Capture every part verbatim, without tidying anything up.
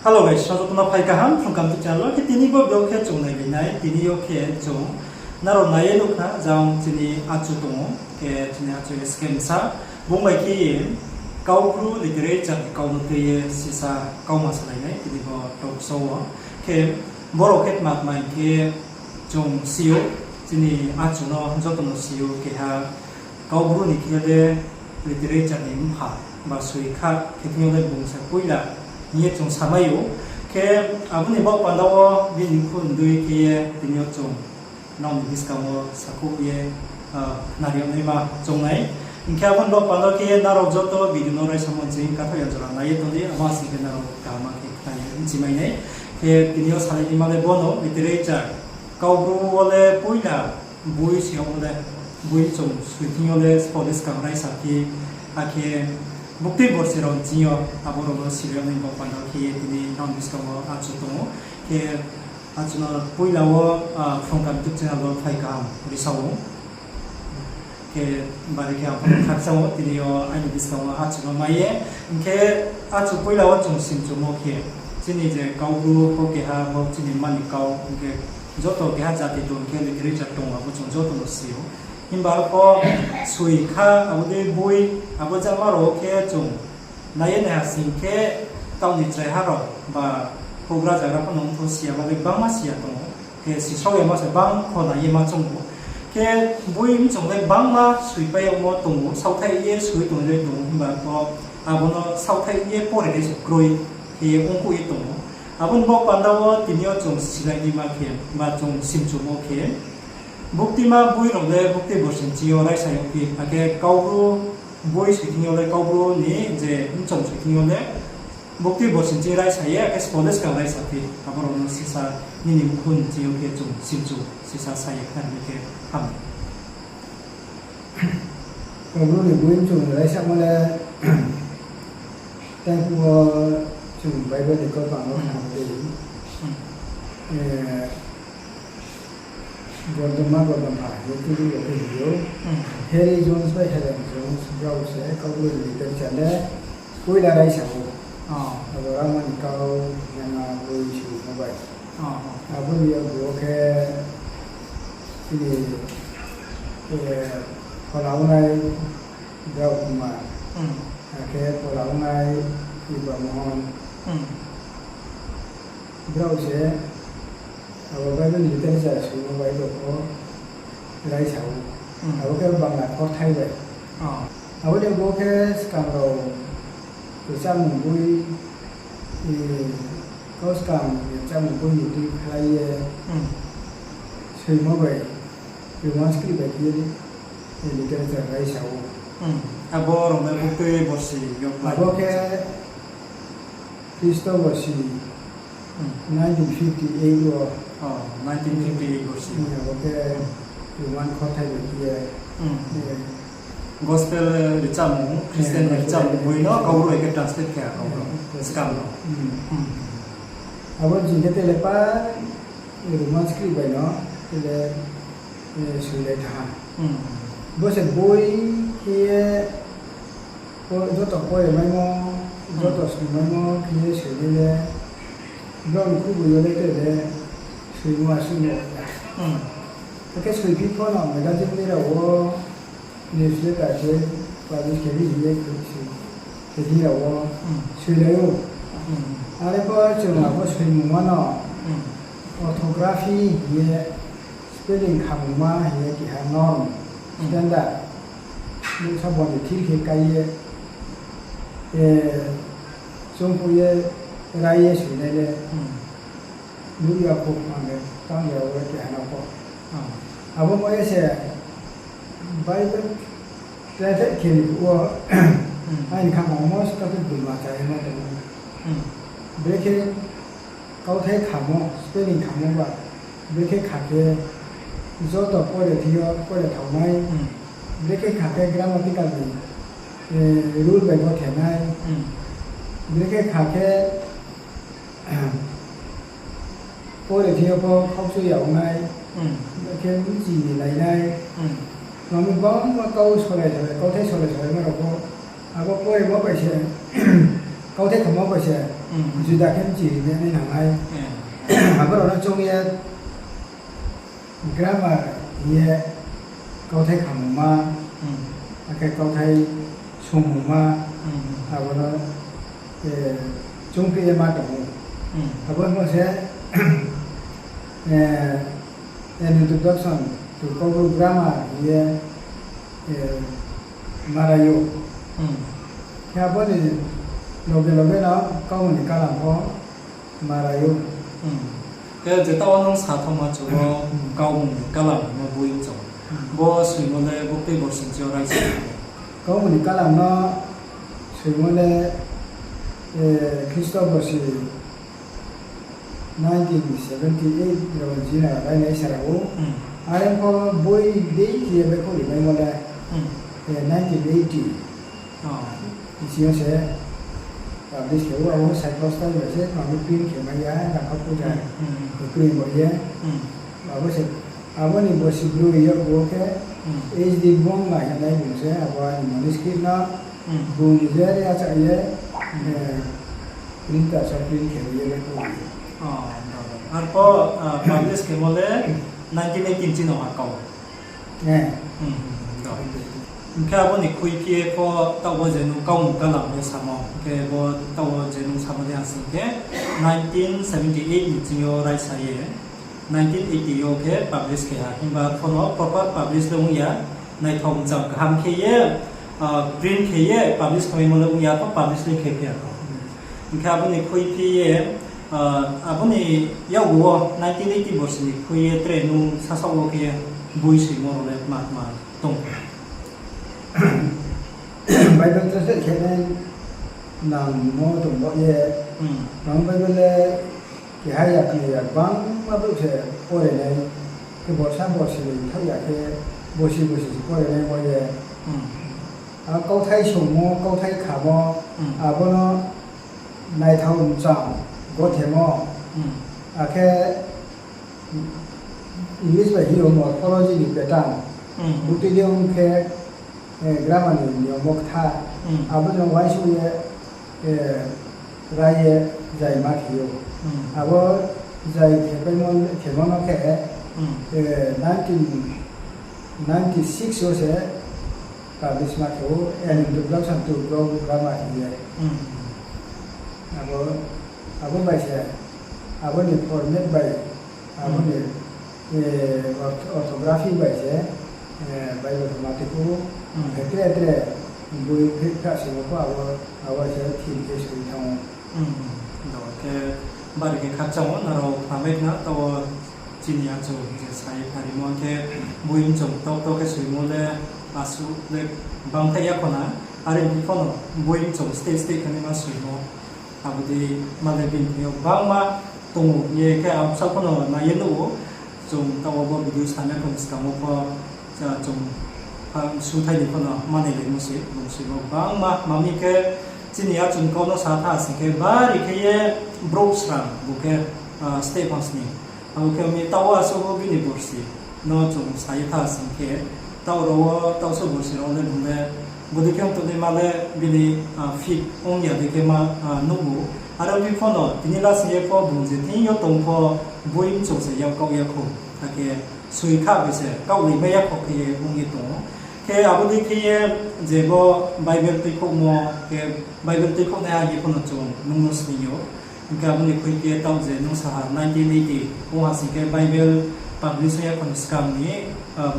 Hello guys, joto no phai kaham, Phrung Kaham YouTube channel wo khe tini bo video khe chung nai bai nai, tini yo khe chung nrao nai ye nuh khna, jang chini achu tong ou, khe chini achu S K Msa, bung bai khe ye Kaubru literature ni kau no tui ye sisa kauma salai nai, tini bo talk show wo. Khe boro khe tma tma hing khe chung si ou, chini achu no joto no si ou, keha Kaubru ni khe le literature ni mpha ba soi kha khe thing yo le bung se poila hing ye chung samai ou. Khe abo ni baoh panda wo bini khundui khe ye tini yo chung nrao ni buskang wo sakhouh ye, ah, khna ri yag naima choung nai. Hing khe abo ni baoh panda khe ye nrao joto video no raisamo ching kathoh ya jora nai ye tong di, abo sing khe nrao kaham khe khna ye bchi mai nai. Khe tini yo salai naima le bo no literature, Kaubru wo le poila boi si yagmo le, boi chung soi thing yo le spo le skang raisa phi, akhe buktui borsi rao ching yo abo rao no si ri yag nai baoh panda khe ye tini nrao ni buskang wo achu tong ou. Khe achu no poila wo, ah, Phrung Kaham YouTube channel wo phai kaham risa ou. Khe bari khe ang pho khakchang ou, tini yo aini buskang wo achu no mai ye. Hing khe achu poila wo chung simchumo khe, chini je Kaubru pho keha bo chini mani kau, hing khe joto keha jati tong khe literature tong, abo chung joto no si ou. Himba pho soi kha, abo dei boi, abo jama rao khe chung nai ye naiha sing khe, taoh ni chraiha rao ba houhgra zagra pho no ongtho si ya ba le gbangma si ya tong ou. Khe sisrao yama se bang kho nai ye ma choung ou. Khe boi mchung le gbangma soipai yagmo tong ou, saohthaih ye soi tong le tong ou, himba pho abo no saohthaih ye pore nai se kroi khe ye ongkuh ye tong ou. Abo ni baoh panda wo tini yo chung silai naima khe, ba chung simchumo khe, buktima boi rao le buktui borsi ching yo raisa yag phi, akhe Kaubru boi soi thing yo le Kaubru ni je mchung soi thing yo le buktui borsi ching raisa ye, akhe spo le skang raisa phi, abo rao no sisa nini mkhu ni ching yo khe chung simchu sisa sa ye khna ri khe ham. Kaubru ni boi chung raisamo le, tei phuh wo chung Bible ni kautma no khna dei. Gordoma Gordoma hing ye tini bo khe hing ou. Harry Jones bai Helen Jones brao se Kaubru ni literature le poila raisa ou. Abo Rama ni kau hingma boi simo bai. Abo ni yakgu wo khe chini, phola ongnai Brao Kumar, akhe phola ongnai Iba Mohon. Brao se abo Bible ni literature soimo bai bo pho raisa ou. Abo khe Bangla khorthai bai. Abo ni bo khe skang rao rchamung boi, kau skang rchamung boi ni tui khlai ye soimo bai, Roman script bai khe ye literature raisa ou. Abo rao le buktui borsi yo abo khe Khristo borsi nineteen fifty eight wo. Nineteen fifty eight borsi. Abo khe Roman khorthai bai khe ye Gospel rchamung, Christian rchamung boi no Kaubru bai khe translate khe ha Kaubru skang no. Abo jing khe tele pa Roman script bai no tele soilai thanng ha. Bo se boi khe ye joto pore maimo, joto soi maimo khe ye soinai le, brao ni khuboi yo le tele soimo asuh no ya. Akhe soiphi pho no magazine ni rao wo newsletter khe publish khe ri hing ye khe thing rao wo soilai ou. Are pho chung abo soimungma no orthography hing ye, spelling khamungma hing ye keha norm, standard, nung sa bo ni thir khe kai ye, chung phuh ye, rai ye soinai le, nuh ya pho ang le, tang ya wo keha no pho. Abo mo ye se Bible translate khe ni phuh wo, aini kha almost khe bulma cha ye ma tong ou. Brekhe kauthai khamo, spelling khamo ba, brekhe kha khe joto pore thing yo pore thaonai, brekhe kha khe grammatical ni rule bai gothenai, brekhe kha khe pore thing yo pho khaukchu ya ongnai, brekhe bchi ni lainai, mami bangma kau solai solai, kauthai solai solai ma rao pho, abo poremo bai se, kauthai khamo bai se, Juda khe mchi ri nai nang nai. Abo rao no choung ye grammar hing ye kauthai khamungma, akhe kauthai songmungma, abo no choungphi ye ma tong ou. Abo no se An Introduction to Kaubru Grammar hing ye marai ou. Khe abo ni loge loge no Kaubru ni kalam pho marai ou. Khe je taoh wo nung sa thanngma chung wo Kaubru ni kalam hingmo boi mchong. Bo soimo le bo tei borsi ni yo raisa. Kaubru ni kalam no soimo le Khristo borsi nineteen seventy eight rao jina rainai sara ou. Are pho boi dei khe ye baihkhouh rimaimo le nineteen eighty. Bsing yo se publish khe ou, abo Cyprus style bai se, mami print khe mai ya, rangkha puja, kroi bo ye. Abo se, abo ni borsi broi yakgu wo khe H D Bongma hingnai bung se, abo aini manuscript no bung ni je achak ye, printer sa print khe ye le khe ye. Arpho publish khemo le nineteen eighteen chini ha kau. Hing khe abo ni khuiphi ye pho taoh wo je nung Kaubru kalam le samo, hing khe bo taoh wo je nung samo de ha sing khe nineteen seventy eight ni ching yo raisa ye, nineteen eighty yo khe publish khe ha, himba pho no proper publish le ong ya, naithao mchang kaham khe ye, print khe ye publish khe maimo le ong ya, pho publish le khe phi ya kho. Hing khe abo ni khuiphi ye, abo ni yakgu wo nineteen eighty borsi ni khui ye tre nung sasaoh wo khe boi soimo rao le tma tma tong? Bible translate khe nai nangmo tong bo ye. Nang Bible le keha ya kni ya gbangma brouh se pore nai, khe borsa borsi ni thaoh ya khe borsi borsi se pore nai bo ye. A kauthai songmo, kauthai khamo, abo no naithao mchang gothemo, akhe English bai hing yo morphology ni pattern, butui de ong khe grammar ni niyom wo ktha, abo no uaingsouh ye rai ye zai ma khe ou. Abo zai khe paimo, khemo no khe nineteen ninety six wo se publish ma khe ou, An Introduction to Kaubru Grammar hing ye. Abo, abo bai se, abo ni format bai, abo ni orthography bai se Bible khe ma tui phuh ou, khe tre tre boi khe kha simo pho abo, abo se thim khe soi thanng ou. Do khe bari khe khakchang ou, nrao khnamai khna taoh wo chini achouh je sa ye pharimo khe boi mchong tau tau khe soimo le asuh le bangthaih ya kho na, are ong phi pho no boi mchong state state khe naima soimo. Abo dei ma le bini thing yo gbangma tong ou hing ye khe ang bsa pho no nai ye nuh ou. Chung taoh wo bo video sanai pho ni skang wo pho, chung suthai ni pho no manai laimo se, bung soimo gbangma. Mami khe chini achouh kau no sa tha sing khe bari khe ye brouh srang bung khe, steh phangsni. Abo khe mi taoh wo asuh wo bini borsi no chung sa ye tha sing khe, taoh rao wo taoh suh borsi rao le bung le bodei khe ong tongnaima le bini fit ong ya dei khe ma nuh ou. Are ong phi pho no tini la sing ye pho bung je thing yo tong pho boi mchong se yak kaoh ya kho. Akhe soi kha bai se kaoh ri mai ya kho khe ye ong ye tong ou. Khe abo dei khe ye je bo Bible tuikhouhmo khe, Bible tuikhouhnaiha ye pho no chung nung no sning ou. Hing khe abo ni khuiphi ye taoh je nung sa ha nineteen eighty ong ha sing khe Bible publish ong ya kho ni skang ni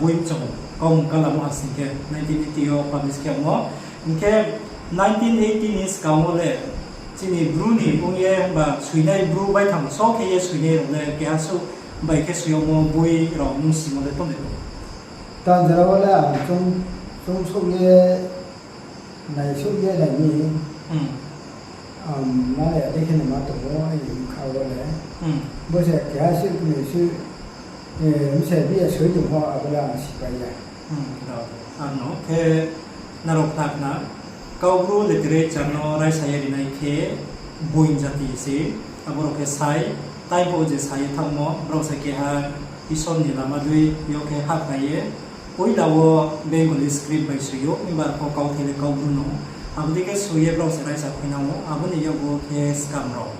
boi mchong Kaubru kalam ong ha sing khe nineteen eighty yo publish khe yagmo. Hing khe nineteen eighty ni skang wo le chini Bru ni ong ye himba soinai Bru baithang so khe ye soinai rao le keha suh bai khe soi yagmo boi rao nung simo le tong de tong? Tanjara wo le ang chung, chung souh ye naisouh ye nai mi, ang ma ya dei khe no ma tong ou aini bkha wo le. Bo se keha suh kni suh, bsa bi ya soi tong pho abo le ang sipai ya. Ano khe nrao khna khna, Kaubru literature no raisa ye rinai khe Boing jati se, abo rao khe sai, tai pho je sa ye thanngmo, brao se keha Isor ni lama dei yo khe hahkhlai ye, poila wo Bengali script bai soi ou, himba arpho kauthai le Kaubru no. Abo dei khe soi ye brao se raisa khuinang ou, abo ni yakgu khe skam rao,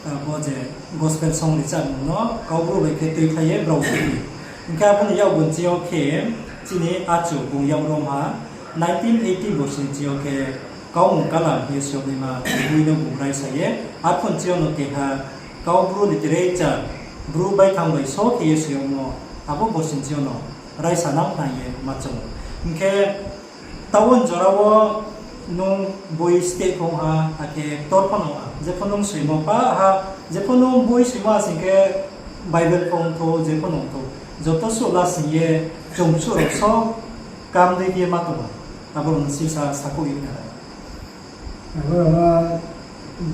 abo je gospel song richard no Kaubru bai khe tuikhlai ye brao tuibi. Hing khe abo ni yakgu nching yo khe chini achu bung yak rom ha, nineteen eighty borsi nching yo khe Kaumung Kalam hing ye soi yagnaima boi no bung raisa ye, arphuh nching yo no keha Kaubru literature, Bru baithang bai so khe ye soi yagmo, abo borsi nching yo no raisa nang khna ye ma chung ou. Hing khe, taoh wo jora wo nung boi steh pho ong ha, akhe ktor pho no ong ha, jepho nung soimo pa ha, jepho nung boi soimo ha sing khe Bible pho ong thou, jepho no ong thou, joto suh lasing ye chung suh rao so kam dei khe ma tong ha, abo rao no sisa sakhouh ye khnari. Abo rao no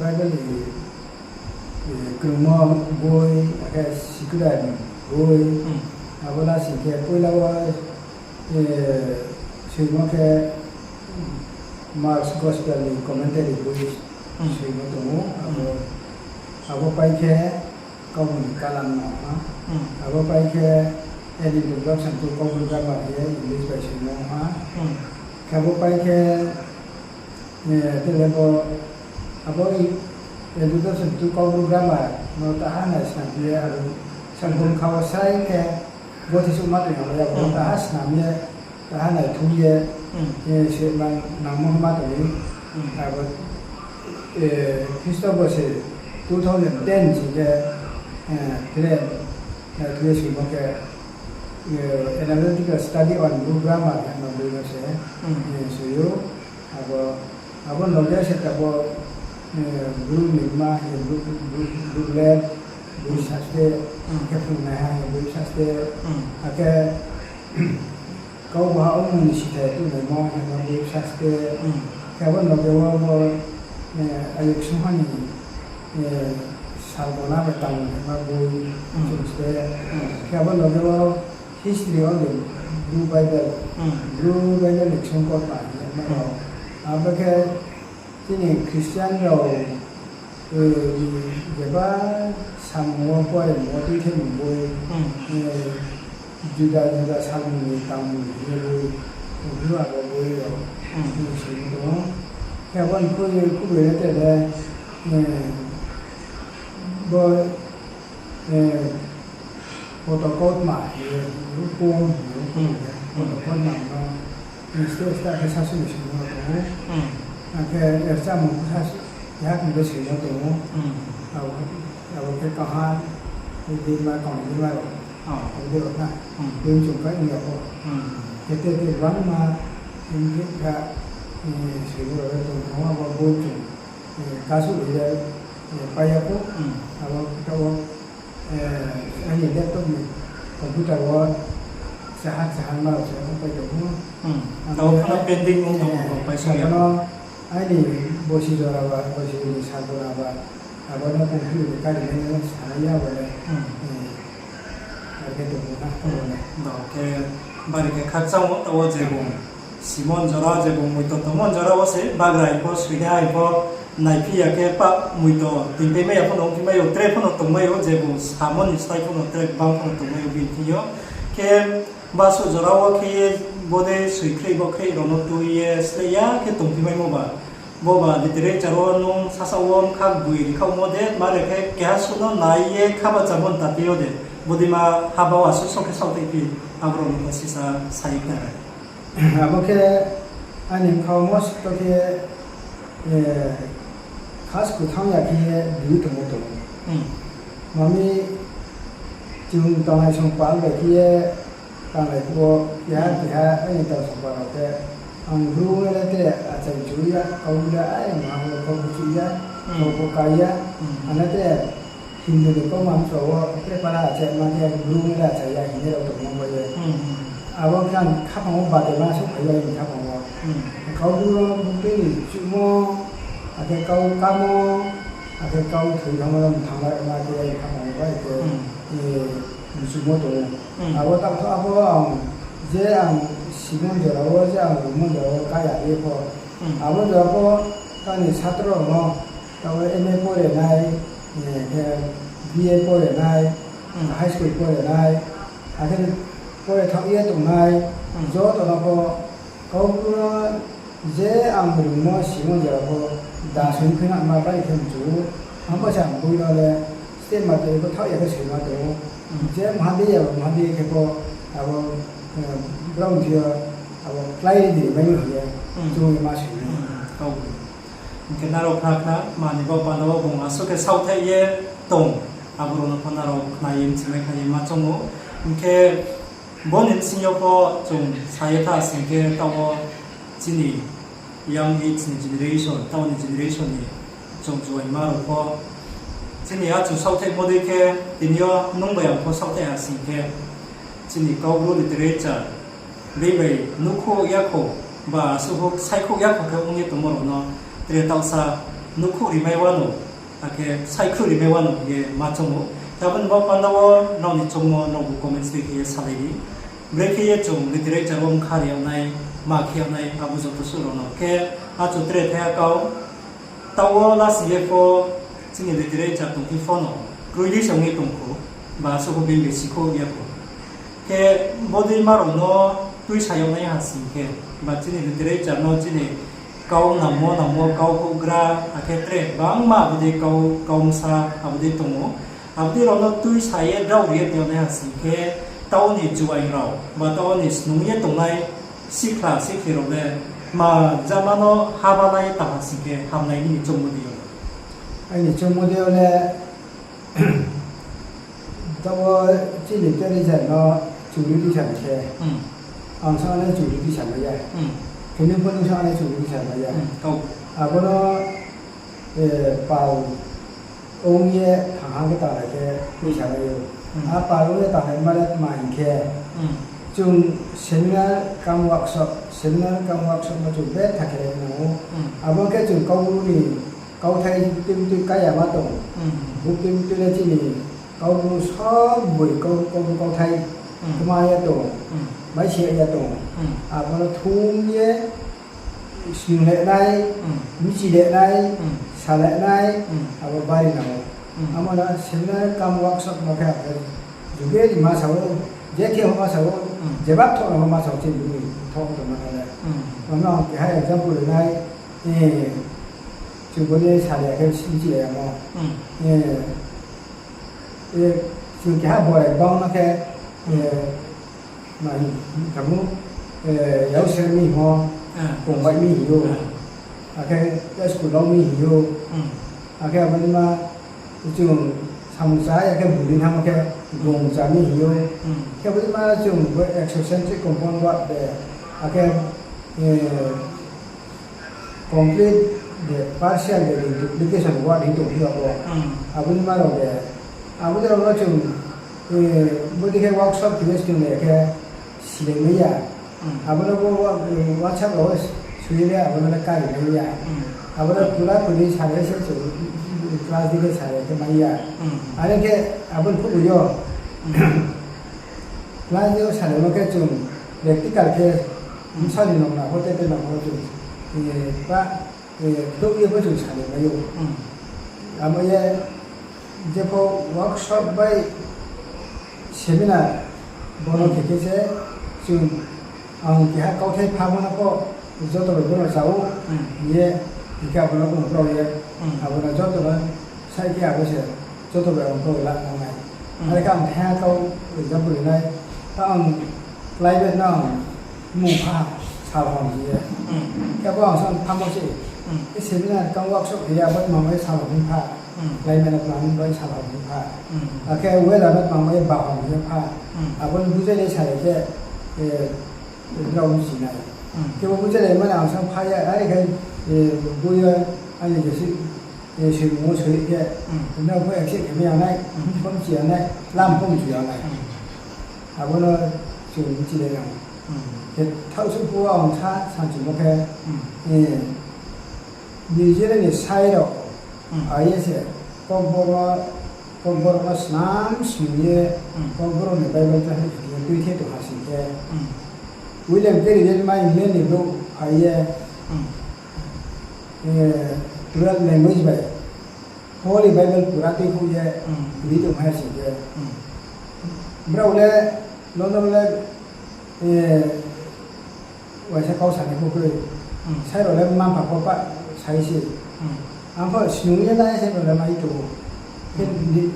Bible ni, eh, krungmo boi, akhe secular ni boi, Hmm. abo lasing khe poila wo, eh, soimo khe Mark's Gospel ni commentary boi Hmm. soimo tong ou, abo, Hmm. abo pai khe Kaubru ni Kalam no ha. Hmm. Abo pai khe N. Introduction to Kaubru Grammar hing ye English bai soimo ha. Hmm. Khe abo pai khe, eh, tele bo, abo Introduction to Kaubru Grammar no taha nai snam ye, abo samung kha wo sai khe, bo thisouhma tong ya, abo Hmm. taha snam ye, taha naithu ye, Hmm. eh, se ma nangmo ma tong ou. Hmm. Abo, eh, Khristo bo se two thousand ten sing khe, eh, tre naithu ye soimo khe, eh, Analytical Study on Bru Grammar hingmo boi no se, Hmm. eh, soi ou. Abo, abo loge se tabo, eh, Bru ni ma, eh, Bru, Bru, Bru lab, Bru Hmm. saste, Hmm. khe phrungnaiha, eh, Bru saste, Hmm. akhe kau baha ongmo ni sithai tunaimo hingmo boi saste, Hmm. khe abo loge wo bo, eh, Ayuk Sungha ni, eh, Salbona bai Tangmo hingmo boi Hmm. chung ste, Hmm. khe abo loge wo History of the Bru Bible, Hmm. Bru Bible ni ksung kautma hingmo rao. Hmm. Abo khe chini Christian rao, eh, jeba samung wo pore mo tuithemung boi, Hmm. eh, juda juda samung ni tangmung hingye boi, Bru abo boi rao, Hmm. chini soi tong ou. Khe abo ni khui, khubroi le tre le, eh, bo, eh, poto kautma hing ye, poem hing ye, Hmm. poto kautma no, state state khe sasu ni soimo tong ou. Hmm. Akhe rchamung pho sasu, keha khe soimo tong ou. Hmm. Abo, abo khe kaha, bima kong bima rao. Oh. Abo dei rao na. Hmm. Boi chung kai ni yag ou. Hmm. Khe te te bangma, hing khe kha, eh, soimo rao le tong ou, abo boi chung, eh, kasu le, eh, pai ya pho. Hmm. Abo taoh wo, eh, aini laptop ni computer wo sahar sahar ma rao se pai tong ou. Hmm. Abo Taoh wo, phano pending ong tong ou, eh, pai sa ya. Abo no aini bosi jora ba, bosi ni salbona ba, abo no computer ni kari nai sanai ya bo le, Hmm. eh, are khe tong ou na, Hmm. abo le. Do khe bari khe khakchang ou, taoh wo je bung Simon jora je bung moito tongmo jora wo se bagra hing pho, soinai hing pho, naiphi ya khe pa moito tingpaimai ya pho no ongphi mai ou, tre pho no tongmai ou, je bung samo ni slái pho no tre bang pho no tongmai ou bini thing yo. Khe basu jora wo khe ye bo de soi khreh bo khreh rao no tui ye sleh ya khe tongphi maimo ba. Bo ba literature wo nung sasa wo mkha boi rikhaohmo de, mare khe keha suh no nai ye kha ba chamo ni ta tui yo de, bodeima haba wo asuh so khe saoh tei phi, abo rao no sisa sai khnari. Abo khe aini mkha wo most khe, eh, khas kthang ya khe ye boi tongmo tong ou. Hmm. Mami chung tanglai song pal bai khe ye tanglai phuh wo keha Hmm. keha aini tang song pal rao khe ang Bru le tre achai chu ya, kau le ai ang ha le kau chu ya, Hmm. kau pho ka ya, Hmm. ang le tre Hindu ni kauma msa wo, tre para achai ma khe Bru le achai ya hing ye rao tongmo bai ye. Hmm, hmm. Abo khe ang khaphang wo bade ma souhphai ya ni khaphang wo. Hmm. Kau Bru no bukti ni chuhmo, akhe kau kamo, akhe kau thoi thangmo no mthang ma khe ya ni khaphang wo bai khe, Hmm. eh, chuhmo tong ou. Hmm. Abo taoh tho abo ang, je ang Simon jora wo, je ang Roman jora wo ka ya ye pho. Hmm. Abo jora pho, tani satro rao no, Taoh M A pore nai, eh, khe B A pore nai, Hmm. high school pore nai, akhe pore thaoh ye tongnai, Hmm. joto no pho Kaubru no Je ang rungmo simo jora pho da soi khui na ma bai khe mchu ou. Ang bo se ang boi no le step ma tei bo thaoh ya khe soima tong ou. Je mha dei ya bo mha dei khe pho abo, brao thing yo abo klái di mai hing ye chung ye ma soi nai. Hing khe nrao khna khna mani bo panda wo bung asuh khe saohthaih ye tong, abo rao no pho nrao khna ye mchimai kha ye ma choung ou. Hing khe bo ni bsing yo pho chung sa ye tha sing khe taoh wo chini young age ni generation, taoh ni generation ni chung juaingma rao pho chini achu saohthaihmo dei khe tini yo nung bai ang pho saohthaih ha sing khe chini Kaubru literature dei bai nuhkhouh ya khou ba asuh saihkhouh ya khou khe ong ye tongmo rao no tre taohsa nuhkhouh rimai wanou, akhe saihkhouh rimai wanou hing ye ma choung ou. Khe abo ni bo panda wo nrao ni choungmo nraobu comments dei khe ye salai di. Brekhe ye chung literature wo bkha ri yag nai, ma khe yag nai, abo joto suh rao no khe achu tre thaiha kau. Taoh wo lasing ye pho chini literature tongphi pho no kroi di se ong ye tong khou, ba asuh pho being bai sikhouh ya khou. Khe bodei ma rao no tuisa yag nai ha sing khe, ba chini literature no chini kau nangmo nangmo kau houhgra, akhe tre bangma abo dei kau, kau bsa abo dei tong ou. Abo dei rao no tuisa ye drao ri ye tong yag nai ha sing khe, taoh ni juaing rao ba taoh ni snung ye tongnai sikhla sikhli rao le tma jama no haba nai ta ha sing khe hamnai nini choungmo dei yo? Aini choungmo dei yo le, taoh wo chini literature no chung ri tuisa khe, ang sa nai chung ri tuisa mai ya. Khe nung pho nung sa nai chung ri tuisa mai ya. Abo no pal ong ye thangha khe tanglai khe tuisa mai ou. A pal ong ye tanglaima le tma hing khe, chung seminar kam workshop, seminar kam workshop no chung betha khe nang ou. Abo khe chung Kaubru ni kauthai tui tui kái ya ma tong. Bo tui tui le chini Kaubru sob boi kau, Kaubru kauthai kma ya tong, mai se ya tong. Abo no thum ye snung le nai, michi le nai, sa le nai, abo bari nang ou. Amo no seminar kam workshop no khe abo juge ni ma sa ou, je khe ma sa ou, jeba thoh no ma sa ou, chini bini thoh tongma no le. Ono ang keha example ri nai, chung bo ni sa le khe michi le yamo. Chung keha borai bang no khe, ma hing, tamo, yau se mi hingmo, kongbai mi hing ou. Akhe school rao mi hing ou. Akhe abo ni ma chung samung chá ya khe buri thanngmo khe gong chá mi hing ou. Khe abo ni ma chung bo exocentric compound word de, akhe complete de, partial de, duplication word hing tong phi abo. Abo ni ma rao de, abo ni rao no chung bodei khe workshop khe ye snung le khe silai mai ya. Abo no bo WhatsApp rao wo soi ye le abo no le kari mai ya. Abo no pura kuri sa ye se chung class di khe sa ye khe mai ya. Are khe abo ni phuh yo class di yo salaimo khe chung practical khe bsa ni nokna pho tei tei nokna pho chung, ba, douh ye pho chung salai mai ou. Abo ye jepho workshop bai seminar bo no khe khe se chung, ang keha kauthai phamo no pho joto bai bo no chá ou hing ye, hing khe abo no bung brao ye, abo no joto no sai khe abo se joto bai ang brao la nang nai. Are khe ang thaiha kau example ri nai, ta ang climate no ang mung pha, salhom hing ye. Khe bo ang sa phamo se, khe seminar kam workshop khe ye abo tma bai salhom hing pha, climate no tma bai salhom hing pha. Akhe weather no tma bai bahom hing ye pha. Abo no bujai nai sa ye khe, brao bchi nai. Khe bo bujai nai mani ang sa pha ya, are khe, bo ye, aini jesi, soimung wo soi khe, nrao pho accept khe mai ya nai, pho mchi ya nai, lam pho mchu ya nai. Abo no chung mchi le nang. Khe thaoh suh phuh wo ang sa sanchimo khe, New Zealand ni sai rao, phai ye se, Kokborok no snam snung ye, Kokborok ni Bible translate khe ye tuithe tong ha sing khe, William Carey ni ma England ni brouh phai ye, twelve language bai Holy Bible pura tuikhouh ye ri tong ha sing khe, brao le London le, waisa kau sanai pho kroi. Sai rao le mma mpha pho pa sai se. Ang pho snung ye nai se rao le mai tong ou. Khe ni-,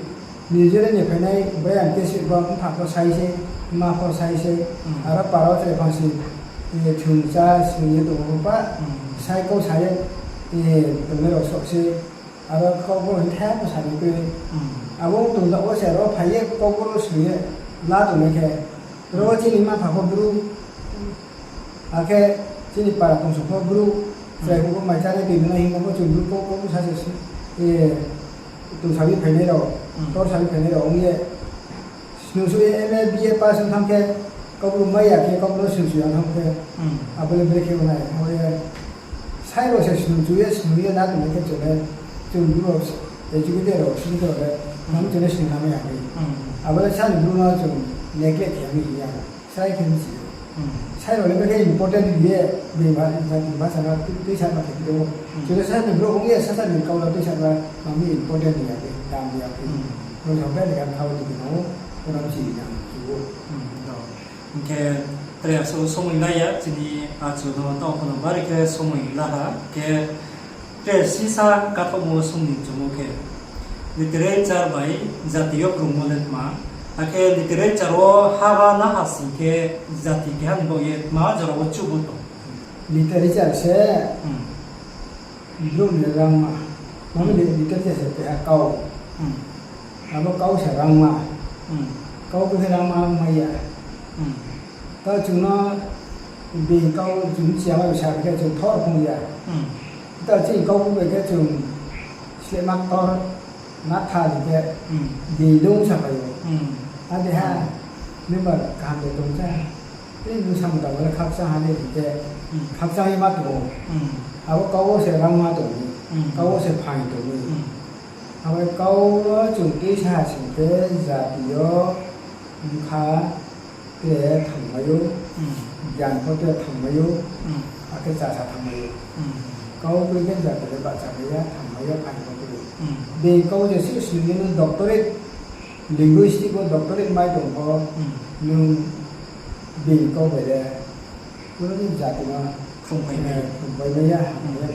New Zealand ni phainai brayang khe se bo mpha pho sai se, mma pho sai se. Aro para wo tre phang se, eh, thung cha snung ye tong ou pa. Sai kau sa ye, eh, tongnai rao soh se. Aro kau bo hing tha pho sa ni kroi. Abo tong da wo se aro phai ye kau bo snung ye la tongnai khe. Ro chini mma mpha pho bru. Akhe chini para tongso pho bru, chrai pho mai chánai tui nai hingmo pho chung bru kau, kau sa se, eh, tong sabi phainai rao, tor sabi phainai rao ong ye, snung su ye M A, B A pass ong thanng khe, kau bru mai ya khe, kau bru snung su ya thanng khe, abo le brekhe ong nai, abo ye, sai rao se snung su ye, snung ye na tong khe chung le, chung bru rao educated rao, educated rao le, nang chung le snung na mai ya khe. Abo le sa ni bru no chung neglect khe ya mi ya. Sai khe bchi ou. Sai rao le brekhe important ri ye, bini ba-, bini basa no tuisa ma khe phi ou. Chung le sasa ni brouh ong ye, sasa ni kau no tuisa ma, mami important ri ya khe, dam ri ya khe. Brouh sa brekhe kha kha wo tini no, oro bchi ri ya khe ou. Hing khe, tre asuh somoi la ya, chini achu no taoh pho no bari khe somoi la ha, khe Tre sisa kathaohmo song ni mchumo khe, literature bai jati yo krungmo le tma, akhe literature wo haba na ha sing khe jati keha ni baoh ye tma jora wo chuhmo tong? Literature se brouh ni rangma. Mami ni literature se keha kau. Abo kau se rangma. Kau khe rangma mai ya. Taoh chung no bini kau chung chiya mai sa khe chung thor phung ya. Taoh chini kau bai khe chung slehma ktor na tha di khe bini lung saphai ou. Ade ha, nungba kaham de tong cha. Tini nung samung tangmo le khakchang ha de hing khe, khakchang ye ma tong ou. Abo kau wo se rangma tong mi, kau wo se phaing tong mi. Abo kau no chung tuisa ha sing khe jati yo bkha tre thanngmai ou, gyan pho tre thanngmai ou, akhe chasa thanngmai ou. Kau kroi khe jati le bahcha mai ya, thanngmai ya, phaing pho kroi. Bini kau je sih sing ye nung doctorate, linguistic wo doctorate mai tong pho, nung bini kau bai le, kuno ni jati no, phrungpai mai ya, hamya.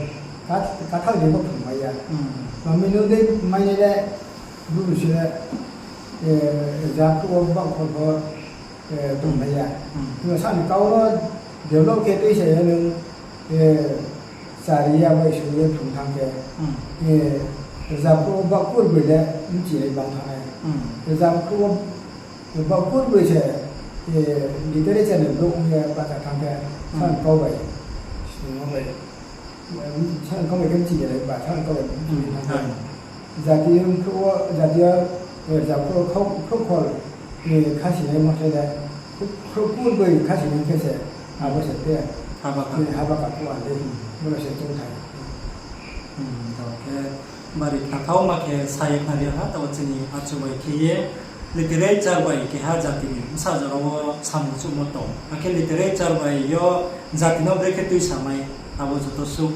Kathaoh ni pho phrungpai ya. Mami nung dei mai nai le, bru se le, jat wo baoh khol pho, tongmai ya. Himba sani kau no develop khe tuisa ye nung, chari ya bai sung ye phrung thanng khe, jat wo baoh kurbroi le bchi ye bang thanng nai. Jat wo baoh kurbroi se, literature ni brouh ong ye bahcha thanng khe, sani kau bai, snungmo bai, sani kau bai khe bchi ye ba, sani kau bai bchi ye thanng khe. Jati yo, jati yo, jat wo khrouh khol, khasinai mo se le, khrouh kurbroi khasinai khe se, abo se te, haba ka phuh a le, bo no se choungthai. Khe bari khathaoma khe sa ye khnari ha, taoh chini achu bai khe ye literature bai keha jati ni bsa jora wo samung chuhmo tong. Akhe literature bai yo jati no brekhe tuisa mai, abo joto suh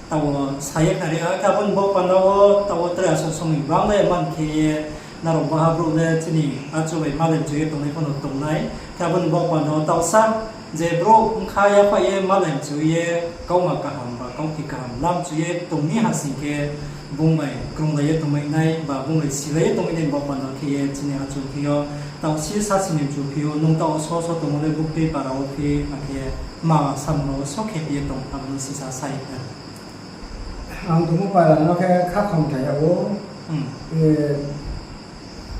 taoh wo sa ye khnari ha. Khe abo ni baoh panda wo taoh wo tre asuh somoi bang le man khe ye, nrao baha brouh le chini achu bai malai mchu ye tongnai pho no tongnai. Khe abo ni baoh panda wo taohsa je brouh bkha yaphaih ye malai mchu ye kauma kaham ba kauphi kaham lam chu ye tong mi ha sing khe, bung bai krunglai ye tongmai nai ba bung bai silai ye tongmai nai ni baoh panda khe ye chini achu phi yo, taoh sisa sini mchu phi ou, nung taoh so so tongmo le buktui para wo phi, akhe ma samung rao wo so khe phi ye tong, abo no sisa sa ye khnari. Ang tongmo para no khe Khakhomthai ya ou,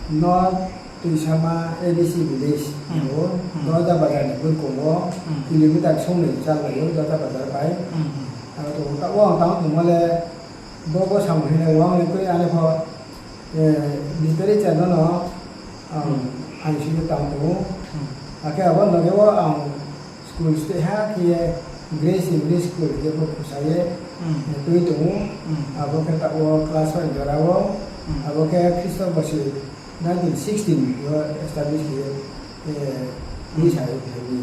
North Tuisama A D C village ya ou, Dorja Bazar ni burkong wo, kilometer songnoi chálai ou Dorja Bazar bai. Aro tong taoh wo ang tang tongmo le, bo bo samung hinai wang ni kroi ani pho, literature no no, ang phaing sing ye tang tong ou. Akhe abo loge wo ang school steh ha khe ye Grace English School khe bo khusa ye tui tong ou. Abo khe taoh wo class five jora wo, abo khe Khristo bosi nineteen sixteen yo establish khe ye, tui sa ye phai mi.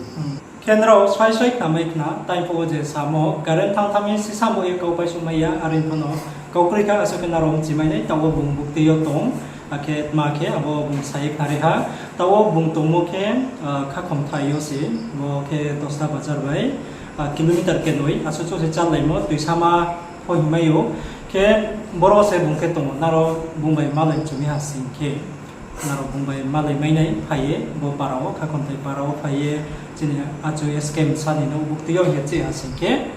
Khe nrao soi soi khnamai khna, tai phuh wo je samo, current thanng thanng mi sisa bo ye kau paisuhmai ya, are pho no kau kroi kha asuh khe nrao mchimai nai, taoh wo bung buktui yo tong, akhe tma khe abo bung sa ye khnari ha, taoh wo bung tongmo khe, Khakhomthai yo se, bo khe Dosta Bazar bai, kilometer kenoi, asuh chouh se chálaimo, tuisama pho hingmai ou. Khe boro se bung khe tong ou, nrao bung bai malai chumi ha sing khe, nrao bung bai malai mainai phai ye, bo para wo, Khakhomthai para wo phai ye, chini achu S K M sa ni nouh buktui yo hing ye chih ha sing khe,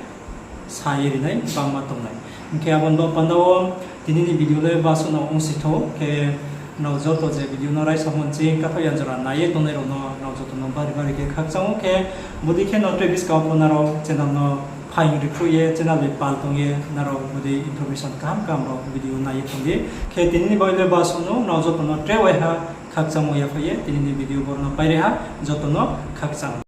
sa ye rinai bangma tongnai. Hing khe abo ni baoh panda wo tini ni video le basuh no ongsi thou khe, nrao joto je video no raisa monching kathaoh ya jora nai ye tongnai rao no nrao joto no bari bari khe khakchang ou khe, bodei khe no tre buskang pho nrao channel no phaing rikhruh ye channel bai pal tong ye nrao bodei information kaham kaham rao video nai ye tong di. Khe tini ni bai le basuh no nrao joto no tre waiha khakchangmo yaphai ye tini ni video boro no pairi ha, joto no khakchang.